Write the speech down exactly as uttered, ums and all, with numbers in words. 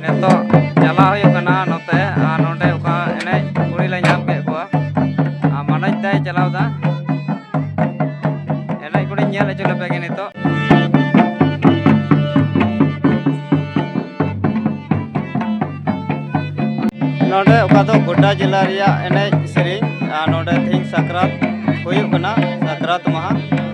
ᱱᱤᱛᱚᱜ ᱪᱟᱞᱟᱣ ᱦᱩᱭᱩᱜ ᱠᱟᱱᱟ ᱱᱚᱛᱮ, ᱟᱨ ᱱᱚᱰᱮ ᱚᱠᱟ ᱮᱱᱮᱡ ᱠᱩᱲᱤ ᱞᱮ ᱧᱟᱢ ᱠᱮᱫ ᱠᱚᱣᱟ, ᱟᱨ ᱢᱟᱱᱚᱡᱽ ᱫᱟᱭ ᱪᱟᱞᱟᱣ ᱮᱫᱟ᱾ ᱮᱱᱮᱡ ᱠᱩᱲᱤᱧ ᱧᱮᱞ ᱦᱚᱪᱚ ᱞᱮᱯᱮ ᱜᱮ ᱱᱤᱛᱚᱜ᱾ ᱱᱚᱰᱮ ᱚᱠᱟ ᱫᱚ ᱜᱚᱰᱰᱟ ᱡᱮᱞᱟ ᱨᱮᱭᱟᱜ ᱮᱱᱮᱡ ᱥᱮᱨᱮᱧ, ᱟᱨ ᱱᱚᱰᱮ ᱛᱮᱦᱮᱧ ᱥᱟᱠᱨᱟᱛ ᱦᱩᱭᱩᱜ ᱠᱟᱱᱟ, ᱥᱟᱠᱨᱟᱛ ᱢᱟᱦᱟ᱾